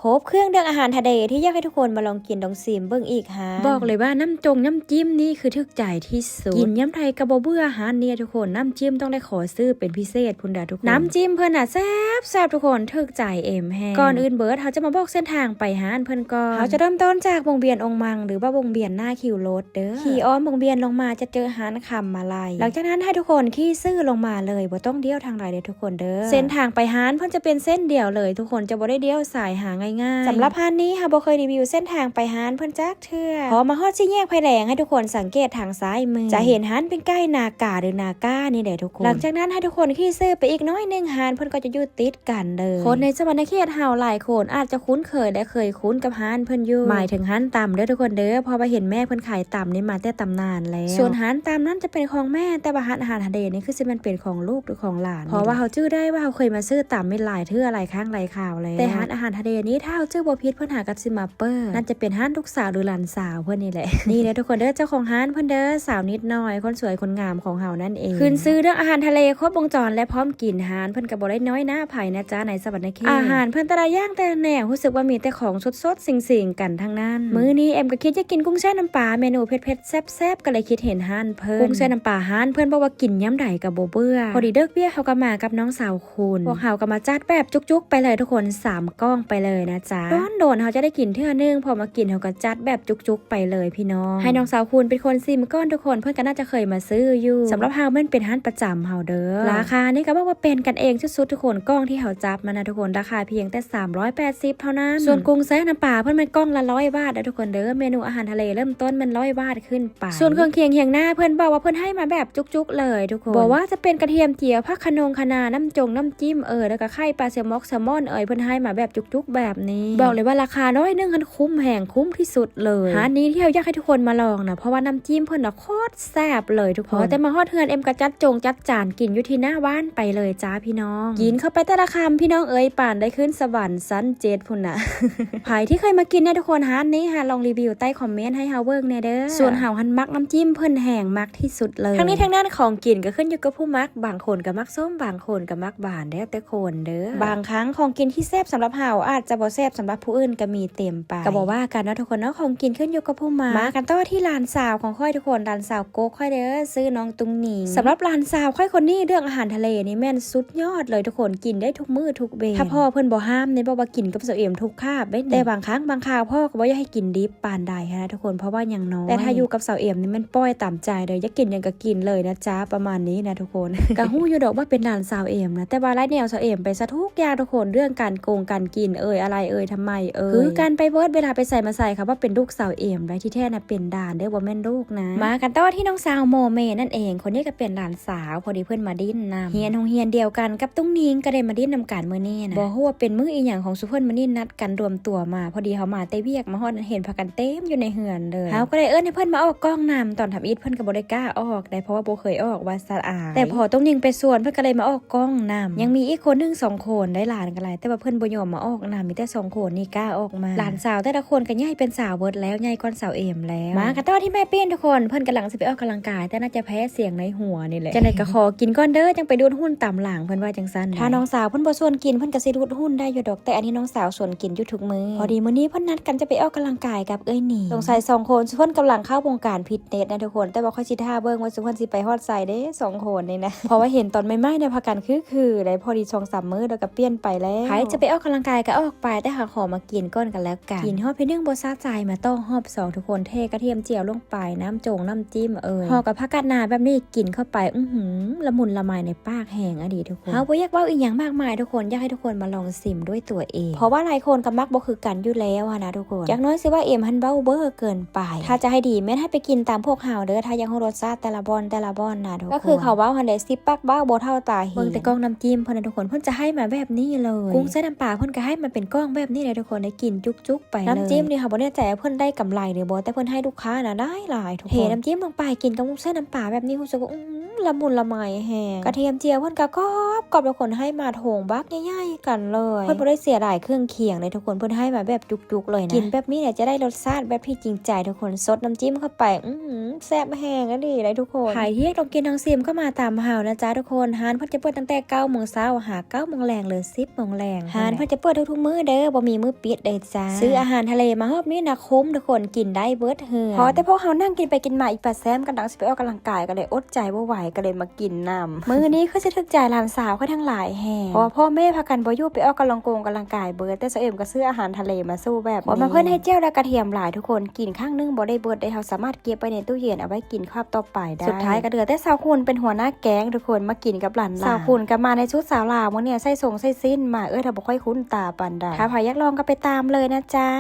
ຄົບເຄື່ອງເລື່ອງອາຫານທະເລທີ່ຢາກໃຫ້ທຸກຄົນມາລອງກິນລອງຊິມເບິ່ງອີກຮ້ານ. ບອກເລີຍວ່ານ້ຳຈົງນ້ຳຈິ້ມນີ້ຄືຖືກໃຈທີ່ສຸດ. ກິນຍາມໃດກໍບໍ່ເບື່ອຮ້ານນີ້ທຸກຄົນ. ນ້ຳຈິ້ມຕ້ອງໄດ້ຂໍຊື້ເປັນພິເສດພຸ້ນດາທຸກຄົນ. ນ້ຳຈິ້ມເພິ່ນນະແຊບໆທຸກຄົນ, ຖືກໃຈເອັມແຮງ. ກ່ອນອື່ນເບີດ ເຮົາຈະມາບອກເສັ້ນທາງໄປຮ້ານເພິ່ນກ່ອນ. ເຮົາຈະເລີ່ມຕົ້ນຈາກວົງວຽນອົງມັງ ຫຼືວ່າວົງວຽນໜ້າຄິວລົດເດີ. ຂີ່ອ້ອມວົງວຽນລົງມາຈະເຈີຮ້ານຄຳມາໄລ. ຫຼັງຈາກນັ້ນໃຫ້ທຸກຄົນຂີ່ຊື່ລົງມາເລີຍ, ບໍ່ຕ້ອງລ້ຽວທາງໃດເດີ ທຸກຄົນເດີ. ເສັ້ນທາງໄປຮ້ານເພິ່ນຈະເປັນເສັ້ນດຽວເລີຍ ທຸກຄົນ, ຈະບໍ່ໄດ້ລ້ຽວສາຍຫາງ່າຍໆ. ສຳລັບຮ້ານນີ້ເຮົາບໍ່ເຄີຍຣີວິວເສັ້ນທາງໄປຮ້ານເພິ່ນຈັກເທື່ອ. ພໍມາຮອດສີ່ແຍກໄຟແດງ ໃຫ້ທຸກຄົນສັງເກດທາງຊ້າຍມື ຈະເຫັນຮ້ານປີ້ງໄກ່ນາກາ ຫຼື ນາກ້ານີ້ແຫຼະທຸກຄົນ. ຫຼັງຈາກນັ້ນໃຫ້ທຸກຄົນຂີ່ຊື່ໄປອີກໜ້ອຍໜຶ່ງ, ຮ້ານເພິ່ນກໍຈະຢູ່ຕິດກັນເລີຍ. ຄົນໃນສະຫວັນນະເຂດເຮົາຫຼາຍຄົນອາດຈະຄຸ້ນເຄີຍ ແລະ ເຄີຍຄຸ້ນກັບຮ້ານເພິ່ນຢູ່. ໝາຍເຖິງຮ້ານຕຳເດີ ທຸກຄົນເດີ, ເພາະວ່າເຫັນແມ່ເພິ່ນຂາຍຕຳນີ້ມາແຕ່ຕຳນານແລ້ວ. ສ່ວນຮ້ານຕຳນັ້ນຈະເປັນຂອງແມ່, ແຕ່ວ່າຮ້ານອາຫານທະເລນີ້ຄືຊິແມ່ນເປັນຂອງລູກ ຂອງຫຼານ. ເພາະວ່າເຮົາຈື່ໄດ້ວ່າເຮົາເຄີຍມາຊື້ຕຳນີ້ຫຼາຍເທື່ອ ຫຼາຍຄັ້ງຫຼາຍຄາວແລ້ວ. ແຕ່ຮ້ານອາຫານທະເລນີ້ ຖ້າເຮົາຈື່ບໍ່ຜິດ ເພິ່ນຫາກໍຊິມາເປີດ. ໜ້າຈະເປັນຮ້ານລູກສາວ ຫຼື ຫຼານສາວເພິ່ນນີ້ແຫຼະ. ນີ້ເດີທຸກຄົນເດີ, ເຈົ້າຂອງຮ້ານເພິ່ນເດີ, ສາວນິດໜ້ອຍ ຄົນສວຍຄົນງາມຂອງເຮົານັ້ນເອງ. ຂຶ້ນຊື່ເລື່ອງອາຫານທະເລຄົບວົງຈອນ ແລະ ພ້ອມກິນ. ຮ້ານເພິ່ນກໍບໍ່ໄດ້ນ້ອຍໜ້າໃຜນະຈ້າ ໃນສະຫວັນນະເຂດ. ອາຫານເພິ່ນແຕ່ລະຢ່າງແຕ່ລະແນວ ຮູ້ສຶກວ່າມີແຕ່ຂອງສົດໆ ເສັງໆ ກັນທັງນັ້ນ. ມື້ນີ້ແອມກໍຄິດຢາກກິນກຸ້ງແຊ່ນ້ຳປາ ເມນູເຜັດໆ ແຊບໆ ກໍເລີຍຄິດເຫັນຮ້ານເພິ່ນ. ກຸ້ງແຊ່ນ້ຳປາຮ້ານເພິ່ນບອກວ່າກິນຍາມໃດກໍບໍ່ເບື່ອ. ພໍດີເລີກວຽກເຮົາກໍມາກັບນ້ອງສາວຄູນ. ພວກເຮົາກໍມາຈັດແບບຈຸກໆໄປເລີຍທຸກຄົນ, ສາມກ້ອງໄປເລີຍນະຈ໊ະ. ໂດນໆເຮົາຈະໄດ້ກິນເທື່ອໜຶ່ງ, ພໍມາກິນເຮົາກໍຈັດແບບຈຸກໆໄປເລີຍພີ່ນ້ອງ. ໃຫ້ນ້ອງສາວຄູນເປັນຄົນຊິມກ່ອນທຸກຄົນ, ເພິ່ນກໍໜ້າຈະເຄີຍມາຊື້ຢູ່. ສຳລັບເຮົາແມ່ນເປັນຮ້ານປະຈຳເຮົາເດີ. ລາຄານີ້ກໍບອກວ່າເປັນກັນເອງສຸດໆທຸກຄົນ, ກ້ອງທີ່ເຮົາຈັບມານະທຸກຄົນ ລາຄາພຽງແຕ່ສາມຮ້ອຍແປດສິບເທົ່ານັ້ນ. ສ່ວນກຸ້ງແຊ່ນ້ຳປາເພິ່ນແມ່ນກ້ອງລະຮ້ອຍບາດເດີທຸກຄົນເດີ. ເມນູອາຫານທະເລເລີ່ມຕົ້ນແມ່ນຮ້ອຍບາດຂຶ້ນ ໄປ. ສ່ວນເຄື່ອງຄຽງຮຽງໜ້າເພິ່ນບອກວ່າເພິ່ນໃຫ້ມາແບບຈຸກໆເລີຍທຸກຄົນ. ບໍ່ວ່າຈະເປັນກະທຽມຈຽວ, ຜັກຂະນົງຄະນາ, ນ້ຳຈົງນ້ຳຈິ້ມເອີຍ, ແລ້ວກໍໄຂ່ປາເຊລມອກ ແຊລມອນເອີຍ, ເພິ່ນໃຫ້ມາແບບຈຸກໆແບບນີ້. ບອກເລີຍວ່າລາຄາຮ້ອຍໜຶ່ງຫັ້ນຄຸ້ມແຮງ, ຄຸ້ມທີ່ສຸດເລີຍ. ຮ້ານນີ້ທີ່ເຮົາຢາກໃຫ້ທຸກຄົນມາລອງນະ, ເພາະວ່ານ້ຳຈິ້ມເພິ່ນນະໂຄດແຊບເລີຍທຸກຄົນ. ພໍແຕ່ມາຮອດເຮືອນ ແອມກໍຈັດຈົງຈັດຈານກິນຢູ່ທີ່ໜ້າບ້ານໄປເລີຍຈ້າພີ່ນ້ອງ. ກິນເຂົ້າໄປແຕ່ລະຄຳ ພີ່ນ້ອງເອີຍ, ປານໄດ້ຂຶ້ນສະຫວັນຊັ້ນເຈັດພຸ້ນນະ. ໃຜທີ່ເຄີຍມາກິນແດ່ທຸກຄົນ, ຮ້ານນີ້ຫາລອງຣີວິວໃຕ້ຄອມເມັນໃຫ້ເຮົາເບິ່ງແດ່ເດີ. ສ່ວນເຮົາຫັ້ນມັກນ້ຳຈິ້ມເພິ່ນແຮງ, ມັກທີ່ສຸດເລີຍ. ທັງນີ້ທັງນັ້ນຂອງກິນກໍຂຶ້ນຢູ່ກັບຜູ້ມັກ, ບາງຄົນກໍມັກສົ້ມ, ບາງຄົນກໍມັກຫວານ, ແລ້ວແຕ່ຄົນເດີ. ບາງຄັ້ງຂອງກິນທີ່ແຊບສຳລັບເຮົາອາດຈະບໍ່ແຊບສຳລັບຜູ້ອື່ນກໍມີເຕັມໄປ, ກໍບໍ່ວ່າກັນເນາະທຸກຄົນເນາະ, ຂອງກິນຂຶ້ນຢູ່ກັບຜູ້ມັກ. ມາກັນຕໍ່ທີ່ຫຼານສາວຂອງຂ້ອຍທຸກຄົນ, ຫຼານສາວກົກຂ້ອຍເດີ, ຊື່ນ້ອງ ຕຸງໜິງ. ສຳລັບຫຼານສາວຂ້ອຍຄົນນີ້ ເລື່ອງອາຫານທະເລນີ້ແມ່ນສຸດຍອດເລີຍທຸກຄົນ, ກິນໄດ້ທຸກມື້ທຸກເວນ. ຖ້າພໍ່ເພິ່ນບໍ່ຫ້າມນີ້ ບອກວ່າກິນກັບສາວເອັມທຸກຄາບເດ້. ແຕ່ບາງຄັ້ງບາງຄາວພໍ່ກໍບໍ່ຢາກໃຫ້ກິນດິບປານໃດຫັ້ນນະທຸກຄົນ, ເພາະວ່າຍັງນ້ອຍ. ແຕ່ຖ້າຢູ່ກັບສາວເອັມນີ້ແມ່ນປ່ອຍຕາມໃຈເລີຍ, ຢາກກິນຫຍັງກໍກິນເລີຍນະຈ໊ະ, ປະມານນີ້ນະທຸກຄົນ. ກໍຮູ້ຢູ່ດອກວ່າເປັນຫຼານສາວເອັມນະ, ແຕ່ວ່າໄລ່ແນວສາວເອັມໄປຊະທຸກຢ່າງທຸກຄົນ, ເລື່ອງການກົງການກິນເອີຍ, ອະໄລເອີຍ, ທຳໄມເອີຍ, ຄືກັນໄປເບີດ. ເວລາໄປໃສມາໃສ ເຂົາວ່າເປັນລູກສາວເອັມໄດ໋, ທີ່ແທ້ນະເປັນຫຼານເດີ, ບໍ່ແມ່ນລູກນະ. ມາກັນຕໍ່ທີ່ນ້ອງສາວໂມເມນັ້ນເອງ, ຄົນນີ້ກໍເປັນຫຼານ ສາວ ພໍດີເພິ່ນມາດິ້ນນຳ. ຮຽນໂຮງຮຽນດຽວກັນກັບຕຸງໜິງ ກໍໄດ້ມາດິ້ນນຳກັນມື້ນີ້ນະ. ບໍ່ຮູ້ວ່າເປັນມື້ອີ່ຫຍັງຂອງຊຸມເພິ່ນມື້ນີ້ ນັດກັນລວມຕົວມາ. ພໍດີເຮົາມາແຕ່ວຽກ ມາຮອດເຫັນພາກັນເຕັມຢູ່ໃນເຮືອນເລີຍ. ເຮົາກໍໄດ້ເອີ້ນໃຫ້ເພິ່ນມາອອກກ້ອງນຳ. ຕອນທຳອິດເພິ່ນກໍບໍ່ໄດ້ກ້າອອກໃດ໋ ເພາະວ່າບໍ່ເຄີຍອອກວ່າຊັ້ນອາຍ. ແຕ່ພໍຕຸງໜິງໄປຊວນ ເພິ່ນກໍເລີຍມາອອກກ້ອງນຳ. ຍັງມີອີກຄົນໜຶ່ງສອງຄົນ ໄດ້ຫຼານກໍຫຼາຍ ແຕ່ວ່າເພິ່ນບໍ່ຍອມມາອອກນຳ. ມີແຕ່ສອງຄົນນີ້ກ້າອອກມາ. ຫຼານສາວແຕ່ລະຄົນກໍໃຫຍ່ເປັນສາວເບິດແລ້ວ, ໃຫຍ່ກ່ອນສາວເອັມແລ້ວ. ມາກັນຕໍ່ທີ່ແມ່ປີ້ນທຸກຄົນ, ເພິ່ນກຳລັງຊິໄປອອກກຳລັງກາຍ ແຕ່ໜ້າຈະແພ້ສຽງໃນຫົວນີ້ແຫຼະ. ຈັ່ງໃດກໍຂໍກິນກ່ອນເດີ, ຈັ່ງໄປດູດຫຸ່ນຕາມຫຼັງ, ເພິ່ນວ່າຈັ່ງຊັ້ນ. ຖ້ານ້ອງສາວເພິ່ນບໍ່ຊວນກິນ ເພິ່ນກໍຊິດູດຫຸ່ນໄດ້ຢູ່ດອກ, ແຕ່ອັນນີ້ນ້ອງສາວຊວນກິນຢູ່ທຸກມື້. ພໍດີມື້ນີ້ເພິ່ນນັດກັນຈະໄປອອກກຳລັງກາຍກັບເອື້ອຍໜິງ. ສົງໄສສອງຄົນ ເພິ່ນກຳລັງເຂົ້າວົງການຟິດເນັດນະທຸກຄົນ, ແຕ່ວ່າຂ້ອຍຊິຖ້າເບິ່ງວ່າຊຸມເພິ່ນຊິໄປຮອດໃສເດ້ ສອງຄົນນີ້ນະ. ເພາະວ່າເຫັນຕອນໃໝ່ໆນະ ພາກັນຄືໆໄດ໋, ພໍດີສອງສາມມື້ແລ້ວກໍປ່ຽນໄປແລ້ວ. ໃຜຈະໄປອອກກຳລັງກາຍກໍອອກໄປ, ແຕ່ຫາຂໍມາກິນກ່ອນກັນແລ້ວ ກັນ. ກິນຮອບທີໜຶ່ງບໍ່ສະໃຈ ມາຕໍ່ຮອບສອງທຸກຄົນ, ເທກະທຽມຈຽວລົງໄປ, ນ້ຳຈົງນ້ຳຈິ້ມເອີຍ, ຫໍ່ກັບຜັກກາດໜາແບບນີ້ ກິນເຂົ້າໄປ ອື້ຫື ລະມຸນລະໄມໃນປາກແຮງອີ່ຫຼີທຸກຄົນ. ເຮົາບໍ່ຢາກເວົ້າອີ່ຫຍັງມາກມາຍທຸກຄົນ, ຢາກໃຫ້ທຸກຄົນມາລອງຊິມດ້ວຍຕົວເອງ, ເພາະວ່າຫຼາຍຄົນກໍມັກບໍ່ຄືກັນຢູ່ແລ້ວຫັ້ນນະທຸກຄົນ. ຈັກໜ້ອຍຊິວ່າເອັມຫັ້ນເວົ້າເບ້ອເກີນໄປ. ຖ້າຈະໃຫ້ດີແມ່ນໃຫ້ໄປກິນຕາມພວກເຮົາເດີ, ຖ້າຢາກຮູ້ລົດຊາດແຕ່ລະບ່ອນແຕ່ລະບ່ອນນະທຸກຄົນ. ກໍຄືເຂົາເວົ້າຫັ້ນແຫຼະ, ສິບປາກເວົ້າບໍ່ເທົ່າຕາເຫັນ. ເບິ່ງແຕ່ກ້ອງນ້ຳຈິ້ມເພິ່ນນະທຸກຄົນ, ເພິ່ນຈະໃຫ້ມາແບບນີ້ເລີຍ. ກຸ້ງໃສ່ນ້ຳປາເພິ່ນກໍໃຫ້ມາເປັນກ້ອງແບບນີ້ເລີຍທຸກຄົນ, ໄດ້ກິນຈຸກໆ ໄປເລີຍ. ນ້ຳຈິ້ມນີ້ເຮົາບໍ່ແນ່ໃຈວ່າເພິ່ນໄດ້ກຳໄລຫຼືບໍ່, ແຕ່ເພິ່ນໃຫ້ລູກຄ້ານະຫຼາຍໆທຸກຄົນ. ເທນ້ຳຈິ້ມລົງໄປ, ກິນກັບກຸ້ງແຊ່ນ້ຳປາແບບນີ້ ຮູ້ສຶກວ່າ ອື ລະມຸນລະໄມແຮງ ກະທຽມຈຽວເພິ່ນກະກອບໆ ທຸກຄົນ ໃຫ້ມາຖົງບັກໃຫຍ່ໆ ກັນເລີຍ ເພິ່ນບໍ່ໄດ້ເສຍດາຍເຄື່ອງຄຽງເດ້ທຸກຄົນ ເພິ່ນໃຫ້ມາແບບຈຸກໆ ເລີຍນະ ກິນແບບນີ້ແຫຼະຈະໄດ້ລົດຊາດແບບທີ່ຈິງໃຈທຸກຄົນ ຊົດນ້ຳຈິ້ມເຂົ້າໄປ ອື ແຊບແຮງອີ່ຫຼີເດ້ທຸກຄົນ ໃຜທີ່ຢາກລອງກິນລອງຊິມກໍມາຕາມເຮົານະຈ໊ະທຸກຄົນ ຮ້ານເພິ່ນຈະເປີດຕັ້ງແຕ່ເກົ້າໂມງເຊົ້າຫາເກົ້າໂມງແລງ ຫຼື ສິບໂມງແລງ ຮ້ານເພິ່ນຈະເປີດທຸກໆມື້ເດີ ບໍ່ມີມື້ປິດເດີຈ້າ ຊື້ອາຫານທະເລມາຮອບນີ້ນະຄຸ້ມທຸກຄົນ ກິນໄດ້ເບິດເຮືອນ ພໍແຕ່ພວກເຮົານັ່ງກິນໄປກິນມາ ອີປາແຊມກະດັງຊິໄປອອກກຳລັງກາຍ ກະເລີຍອົດໃຈບໍ່ໄຫວ ກະເລີຍມາກິນນຳ ມື້ນີ້ຄືຊິຖືກໃຈຫຼານສາວຂ້ອຍທັງຫຼາຍແຮງ ເພາະວ່າພໍ່ແມ່ພາກັນບໍ່ຢູ່ ໄປອອກກຳລັງກົງກຳລັງກາຍເບິດ ແຕ່ສາວເອມກະຊື້ອາຫານທະເລມາສູ່ແບບນີ້ ຄົນເພິ່ນໃຫ້ແຈ່ວ ແລະກະທຽມຫຼາຍທຸກຄົນ ກິນຄັ້ງໜຶ່ງບໍ່ໄດ້ເບິດເດ້ ເຮົາສາມາດເກັບໄວ້ໃນຕູ້ເຢັນ ເອົາໄວ້ກິນຄາບຕໍ່ໄປໄດ້ ສຸດທ້າຍກະເຫຼືອແຕ່ສາວຂຸນເປັນຫົວໜ້າແກງທຸກຄົນ ມາກິນກັບຫຼານໆ ສາວຂຸນກະມາໃນຊຸດສາວລາວ ມື້ນີ້ໃສ່ຊົງໃສ່ສິ້ນມາ ເອີ ຖ້າບໍ່ຄ່ອຍຄຸ້ນຕາປານໃດ ຖ້າໃຜຢາກລອງກະໄປຕາມເລີຍນະຈ໊ະ.